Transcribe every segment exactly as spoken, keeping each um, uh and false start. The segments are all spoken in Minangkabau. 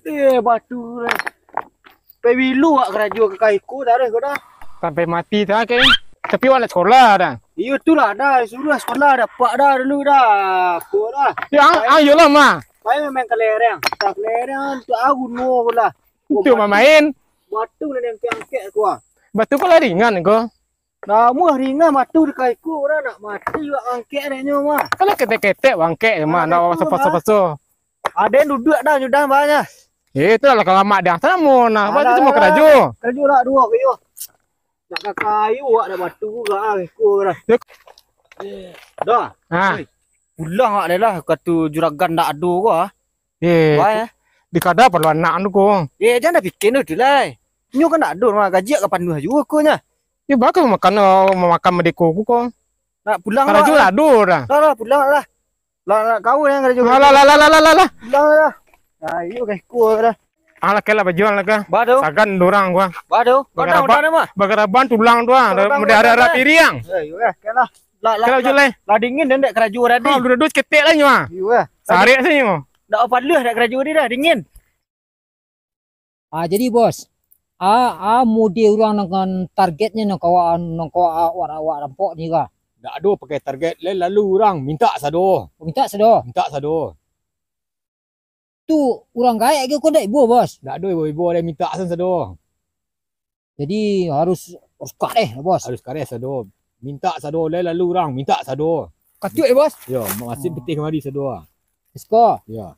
Eh, batu lah. Pai bilo awak karajo ka kaiko dah, dah, ko dah. Sampai mati dah, kek. Tapi awak nak sekolah dah. Iyo, tu lah dah, suruah sekolah, dapat dah dulu dah. Ko dah. Ya, ang, ang, iyolah, mah. Pai main kelereng. Tak kelereng, tu aku nuo ko lah. Tu mah main. Batu lah diangkek-angkek ko ah. Batu ko lah ringan ko. Namuah ringan batu di kaiko, urang nak mati awak angkek dek nyo mah. Kalau ketek-ketek awak angkek je mah, nak awak paso-paso. Ado nan duduak dah, nyudah banyak. Eh, tu lah kalau mak dah samo nah. Apa tu cuma karajo? Karajo lah duo kayo. Nak ka kayu awak dah batu ka kaiko dah. Dah. Ha. Oi. Pulang awak dah lah, katu juragan dak ado ko ah. Eh, di kada parlu anak tu ko. Eh, jan dah pikia tu lai. Nyo kan dak ado mah, gaji ka panuah juo ko nya. Yo, bagus makan, oh, makan madeko ko. Nak pulang lah. Karajo lah ado dah. Lah, lah, pulang lah. Lah, nak kau yang karajo. Lah, lah, lah, lah, lah, lah, lah. Pulang lah. Nah, iyo kaiko dah. Ah, lah, kela bajual lah ka. Ba tu. Sagan dorang gua. Ba tu. Bagarabak, bagarabak tulang tu ah. Bagarabak, mudah arah-arah piring. Eh, iyo lah, kela. Lah, lah, kela lah, lah dingin dan dek karajo tadi. Ah, udah dus ketek lah nyo ah. Iyo lah. Sarik sih nyo. Dak apa lu dak karajo dia dah dingin. Ah, jadi bos, ah, ah, mode urang dengan targetnyo nan kawa, nan kawa awak, awak rampok ni kah? Dak ado pakai target, lai lalu urang mintak sado. Mintak sado? Mintak sado. Tu urang gaek ke ko ndak ibo, bos? Dak ado ibo-ibo, lai mintak san sado. Jadi harus, harus kareh, bos. Harus kareh sado. Mintak sado, lai lalu urang mintak sado. Katuak, eh, bos? Yo, masih pitih kamari sado. Isko? Yo.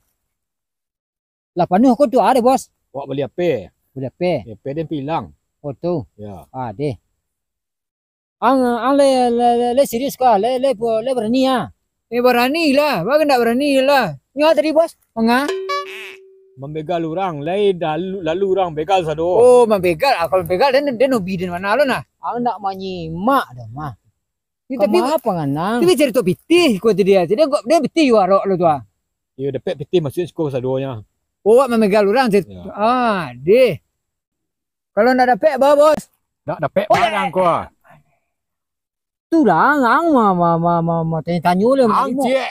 Lah panuah ko tu ado, bos. Awak bali ape? Bali ape? Ape den pilang. Oh, tu. Yo. Ah, deh. Ang, ang le, le, le, le serius ka? Le, le, le barani ah? Eh, barani lah. Baa ndak barani lah. Nyo tadi, bos? Manga? Mambegal urang, lai lalu, lalu urang begal sado. Oh, mambegal. Ah, kalau begal, den, den hobi den mano lo nah? Ang ndak manyimak doh mah. Yo, tapi apo nganang? Tapi carito pitih ko tadi ah. Tadi den pitih juo arok lo tu ah. Iyo, dapek pitih masuak siko sadonyo. Oh, awak mamegal urang, cit. Yo. Ah, deh. Kalau ndak dapek, ba, bos? Ndak dapek barang ko. Tu lah, ang, ang ma, ma, ma, ma, ma, tanyo-tanyo le, ang, cik.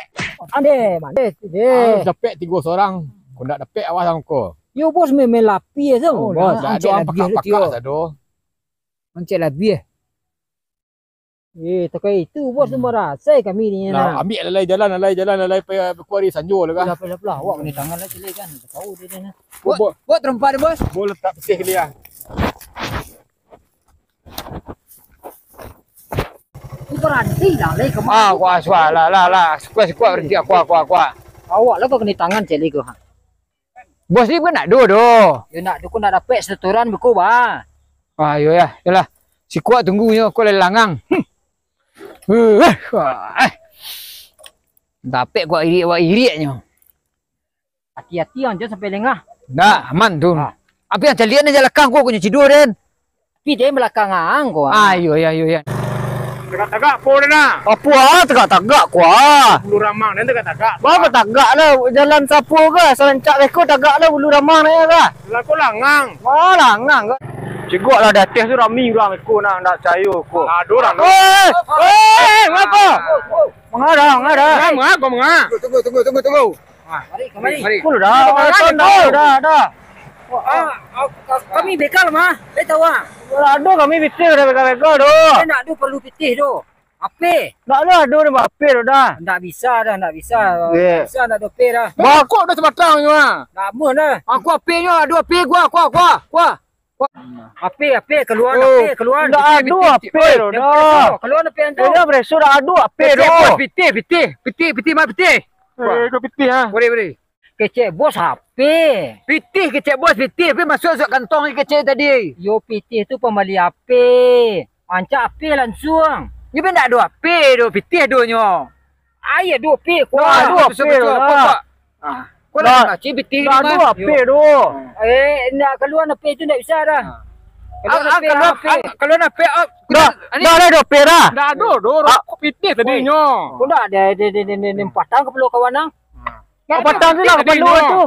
Ade, mande, deh. Ang dapek tigo sorang. Ko ndak dapek, awas ang ko. Yo, bos, main, main lapih se, oh, bos. Ndak ado, ang pakak-pakak sado. Ang cek labiah. Eh, takai itu, bos, tu marasai kami ni, nah. Ambiak lah, lai jalan, lai jalan, lai pai, pai kuari sanjo lah, kah? Lah, lah, lah, awak kanai tangan lah, cilik kan. Tahu dia, dia, nah. Bo, bo. Buat terompak dia, bos. Bo, letak pitih kali, ah. Tu berhenti dah, lai, kemana? Ah, kuat, suah, lah, lah, lah. Sikuat, sikuat, berhenti, kuat, kuat, kuat. Awak lah kau kanai tangan, cilik kau, ha. Bos ni pun nak do doh. Yo nak do ko nak dapek setoran beko ba. Ah, yo ya, yolah. Sikuak tunggu nyo, ko lai langang. Hmm. Eh, eh, eh. Dapek kuak irik, kuak irik nyo. Hati-hati ang, jan sampai lengah. Ndak, aman tu. Ah. Api ang caliak ni jalakang ko, ko nyo ciduah den. Tapi den balakang ang ko. Ah, iyo, iyo, iyo, iyo. Tagak-tagak po den ah. Apo ah, tagak-tagak ko ah. Bulu ramang den tagak-tagak. Ba, tagak lah, jalan sapo ko, sarancak beko tagak lah bulu ramang ni ko. Lah ko langang. Wah, langang ko. Cigok lah di ateh tu rami urang beko nah, ndak cayo ko. Aduh, rami. Oi, oi, ngapo? Manga dah, manga dah. Manga, manga, manga. Tunggu, tunggu, tunggu, tunggu, tunggu. Ah, mari, mari. Mari. Ko dah, mari, dah, dah, dah. Ah, ah, kami begal mah. Lai tahu ah. Ado kami pitih dah begal-begal tu. Ndak ado paralu pitih tu. Ape? Ndak ado, ado dah ape tu dah. Ndak bisa dah, ndak bisa. Ndak bisa, ndak ado ape dah. Ba, kok dah sabatang nyo ah. Ndak amuah dah. Aku ape nyo, ado ape gua, gua, gua, gua. Ape, ape, kaluan, ape, kaluan. Ndak ado ape tu dah. Kaluan ape tu? Ndak ado ape tu. Pitih, pitih, pitih, pitih, mah pitih. Eh, ko pitih ah. Bari, bari. Kecek bos ape? Pitih kecek bos, pitih. Ape masuak-masuak kantong kecek tadi? Yo, pitih tu pambali ape? Mancak ape lansuang. Nyo be ndak ado ape tu, pitih ado nyo. Ai, ado ape, kuah. Ndak ado ape tu, kuah. Ah, kuah lah, cik pitih ni mah. Ndak ado ape tu. Eh, ndak kaluan ape tu ndak bisa dah. Ah. Kaluan ape, kaluan ape? Ndak, ndak ado ape dah. Ndak ado, do, rokok pitih tadi nyo. Ko ndak ado, ado, ado, ado, ado, patang kapalo kawan ang. Ah. Patang tu lah kapalo tu.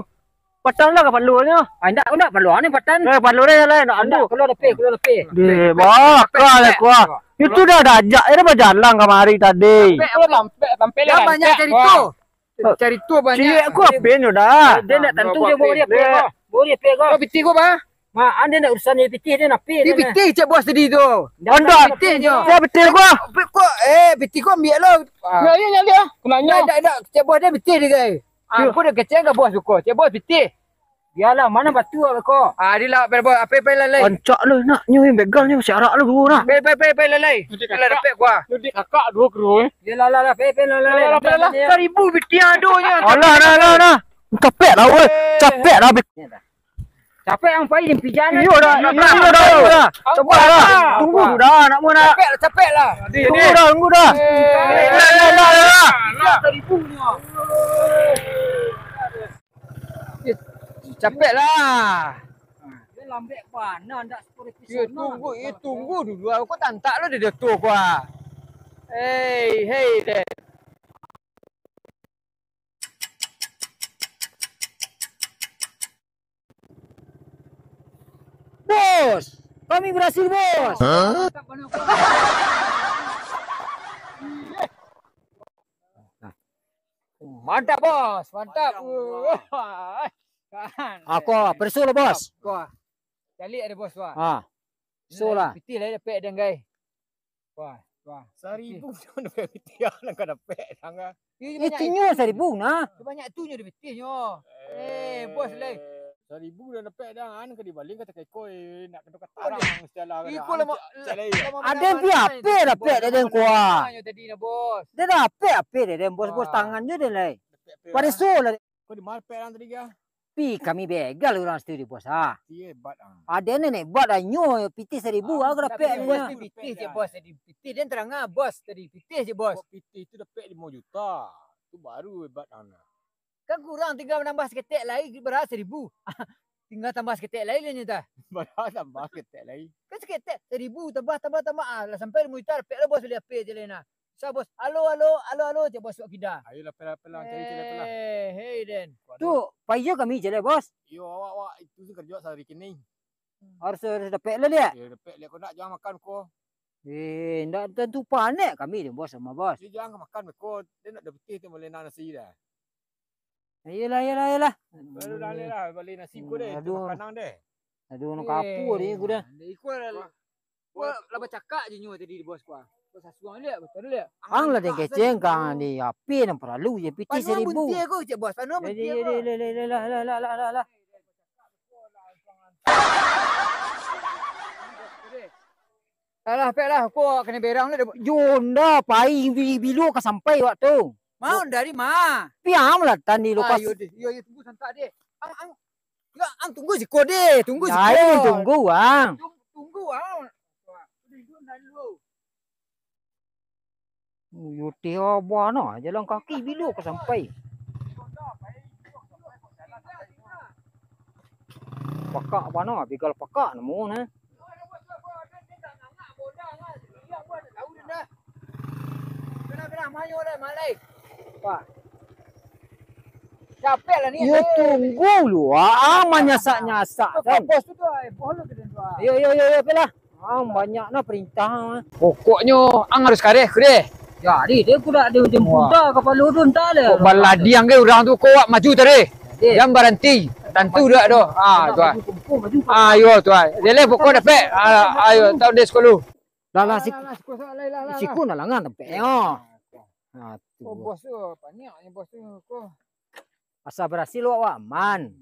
Patang lah kapalo nyo. Ah, indak, indak, palo ni patang. Eh, palo ni lah, nak ando. Indak, kaluan ape, kaluan ape. Deh, bakal lah kuah. Itu dah diajak, dia bajalan kamari tadi. Tampek, tampek, tampek. Dah banyak carito. Carito banyak. Ciek ko ape nyo dah. Dia ndak tantu dia bawa dia ape. Oh, dia pek ko. Oh, pitih ko, Bang? Ma, ande nak urusan ni pitih dia nak pek. Ni pitih cek bos tadi tu. Anda pitih je. Dia pitih ko. Pek ko, eh, pitih ko ambiak lo. Ah. Ya, ya, ya, ya. Aku nanya. Dak, dak, dak. Cek bos dia pitih dia, guys. Ah, aku dah kecek ke bos tu ko. Cek bos pitih. Bialah, mana batu awak ko? Ah, dia lah, apa, apa, apa, lalai. Rancak lo, nak nyo yang begal nyo, siarak lo dulu nak. Pe, pe, pe, pe, lalai. Kalau dapek gua. Jadi kakak dua kru, eh. Ya lah, lah, lah, pe, pe, lalai. Lah, lah, lah, lah. Seribu pitih ado nyo. Alah, nah, nah, nah. Capek lah, weh. Capek lah. Capek yang pai, yang pijan. Iyo dah, nak tunggu dah, dah. Coba dah. Tunggu dah, nak mau nak. Capek lah, capek lah. Tunggu dah, tunggu dah. Eh. Lah, lah, lah, lah, lah. Seribu nyo. Eh, capek lah. Dia lambek bana, ndak seperti. Ya, tunggu, ya, tunggu dulu. Aku tantak lo di dato ko. Hei, hei, deh. Bos, kami berhasil, Bos. Hah? Mantap, Bos. Mantap. Mantap, Bos. Wah. Kan. Ako, pereso lah, Bos. Wah. Caliak ado, Bos, wah. Ah. Pereso lah. Pitih lah dapek dang, gai. Wah, wah. Saribu pitih. Nan dapek pitih, nan ka dapek dang, ah. Iyo, iyo, banyak itu nyo itu. Saribu, nah. Banyak tu nyo dapek pitih nyo. Eh, Bos, lai. Saribu dah dapek dang, an ka dibaling ka takai koi, nak kena katarang sajalah. Iko lah, cak, cak lai. Aden pi ape dapek dek den kuah? Nyo tadi nah, Bos. Dia dapek ape dek den, Bos, Bos, tangan je den lai. Dapek ape. Pareso lah. Ko di ma dapek dang tadi, ah? Pi kami begal urang situ di Bos, ah. Iyo, hebat, ah. Aden nenek buat dah nyo pitih saribu, ah, ka dapek nyo. Bos, pitih je, Bos, tadi pitih den tarang, ah, Bos, tadi pitih je, Bos. Kok pitih tu dapek limo juta. Tu baru hebat, ah. Kan kurang, tinggal nambah saketek lai, bara saribu. Tinggal tambah saketek lai lah nyo tah. Bara tambah saketek lai. Kan saketek, saribu tambah, tambah, tambah. Ah, lah sampai limo juta, dapek lah Bos bali ape je lai nah. Sa Bos, alo, alo, alo, alo, cek Bos wak kida. Ayolah, pelah, pelah, cari cek lai, pelah. Eh, hei, den. Tu, pai jo kami cek lai, Bos. Iyo, awak, awak, itu tu karajo sahari kini. Harus, harus dapek lah, liak. Iyo, dapek liak. Ko nak jan makan ko. Eh, ndak tantu panek kami deh, Bos, sama Bos. Iyo, jan makan ko. Dia nak dapek tu, malena nasi dah. Iyolah, iyolah, iyolah. Baru dah leh lah, bali nasi ko deh, aduh. Makan deh. Aduh, nak kapur ni, ku dah. Iko lah. Wah. Wah, lah bacakak je nyo tadi di Bos ko. Bos asuang liak, betul liak. Ang lah den kecek kang di api nan paralu je pitih saribu. Bunti ko, cek Bos, anu bunti ko. Lah, lah, lah, lah, lah, lah. Alah, pek lah, ko kena berang lah. Yo nda, pai bi-, bilo ka sampai wak tu. Mau dari ma? Piam lah tadi lokasi. Ayo deh, yo, yo, tunggu santak deh. Ang, ang, yo, ang tunggu siko deh, tunggu siko. Lain tunggu, ang. Tung-, tunggu, ang. Udah hidup dah dulu. Yo teh abah nah, jalan kaki bilo ka sampai. Pakak bana, begal pakak namo nah. Yo tunggu lu, ah, manyasak-nyasak kan. Yo, yo, yo, yo, apalah. Ang banyak nah perintah. Pokoknyo ang harus kareh, kareh. Jadi, dia kuda dia jemput dah kapalo tu, entah lah. Kok baladiang ke urang tu, kok wak maju tadi. Jan baranti. Tantu dak doh. Ah, tu ah. Maju, maju, maju. Ah, yo, tu ah. Dia leh pokok dapek. Ah, ayo, taun dia sepuluh. Lah, lah, sik-, siko nak langan dapek. Yo. Ah, tu. Oh, bos tu, banyak ni bos tu. Ko. Asa barasil wak, wak aman.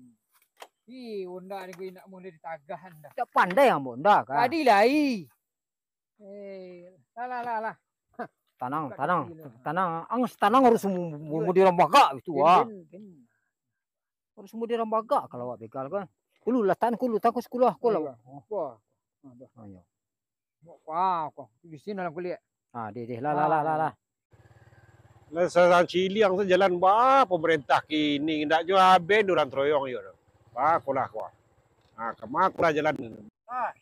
Ih, Honda ni gue nak mula ditagahan dah. Tak pandai ambo Honda kan. Tadi lai. Eh, lah, lah, lah, lah. Tanang, tanang, tanang. Ang tanang harus mu-, mu-, mudi rambagak gitu, ah. Harus mudi rambagak kalau awak begal kan. Kulu lah, tan kulu, takus kulu, ah, kulu. Wah. Ayo. Wah, kok di sini dalam kuliah. Ah, deh, deh, lah, lah, lah, lah, lah. Lah, sa-, sa-, ciliang tu jalan ba pemerintah kini, ndak jo aben urang teroyong yo. Ba, kolah ko. Ah, kama kolah jalan. Ah.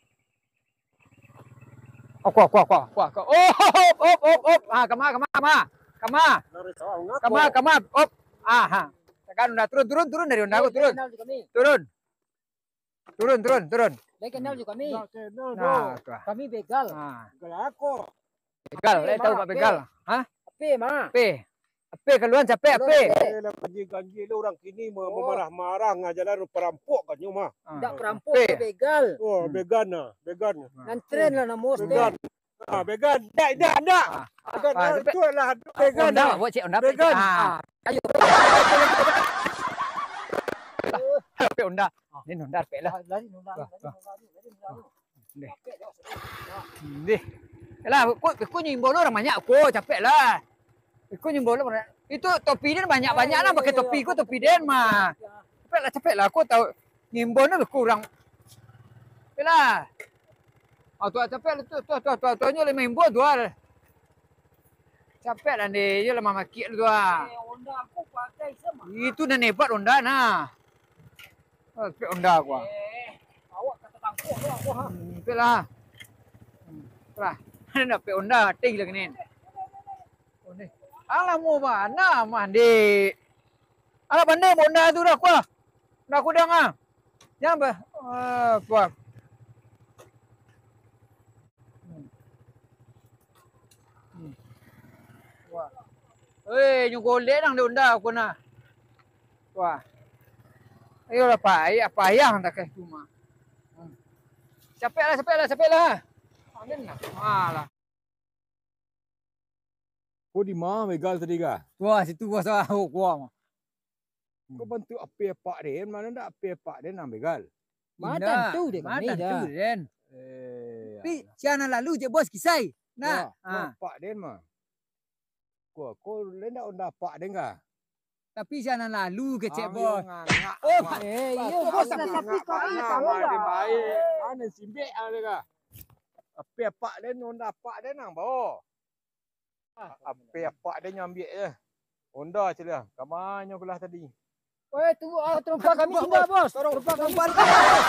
Oh, ko, ko, ko, ko, ko. Oh, hop, hop, hop, hop. Ah, kama, kama, kama. Kama. Kama, kama, hop. Ah, ha. Tekan Honda, turun, turun, turun dari Honda ko, turun. Turun. Turun, turun, turun. Lai kenal jo kami. Ndak kenal doh. Nah, tu ah. Kami begal. Ah. Begal ako. Begal, lai tahu Pak Begal? Hah? Ape, ma? Ape? Ape kaluan capek ape? Eh, lah ganjil-ganjil lah urang kini ma-, mamarah-marah ngajalan parampok kanyo mah. Ah. Ndak parampok, ape? Begal. Oh, begal nah, begal. Nan tren lah namo begal. Ah, begal. Ndak, ndak, ndak. Ah. Begal. Ah, ah, capek. Itu lah, begal. Onda, buat cek onda, begal. Ah. Ayo. Capek onda. Ni onda capek lah. Lari onda, lari onda, lari onda. Ndeh. Ndeh. Yalah, ko, ko nyo imbau lo urang banyak ko, capek lah. Ko nyo imbau lo urang. Itu topi den banyak-banyak lah, pakai topi ko, topi den mah. Capek lah, capek lah, ko tau ngimbau lo kurang. Yalah. Ah, tu capek lah tu, tu, tu, tu, tu, nyo lah maimbau tu ah. Capek lah ndeh, iyo lah mamakiak tu ah. Itu nan hebat onda nah. Oh, pek onda aku ah. Eh, awak kata tangkok tu aku ha. Hmm, pek lah. Hmm, pek lah. Ada pek onda, teh lah kini. Oh, ni. Alah, mau mana mandi? Alah, pandai onda tu dah aku ah. Dah aku dah ah. Jangan bah. Ah, kuat. Hmm. Hmm. Wah. Eh, nyo golek nang dek onda aku nah. Wah. Ayolah, payah, payah nang takeh tu mah. Hmm. Capek lah, capek lah, capek lah. Angin lah. Ah, lah. Ko di ma begal tadi kah? Wah, situ bos ah, oh, kuah mah. Ko bantuak ape apak den, mano ndak ape apak den nang begal? Ma tantu dek kami dah. Ma tantu den. Eh, tapi sia nan lalu je bos kisai. Nah, ah. Apak den mah. Ko, ko lai ndak onda apak den kah? Tapi sia nan lalu kecek bos. Oh, eh, iyo bos, tapi kami tahu lah. Ane simbek ane kah? Ape apak den onda apak den nang bao. Ape apak den nyo ambiak je. Onda caliak, ka ma nyo kulah tadi. Weh, tunggu ah, terompa kami tingga, bos. Terompa kami tingga, bos.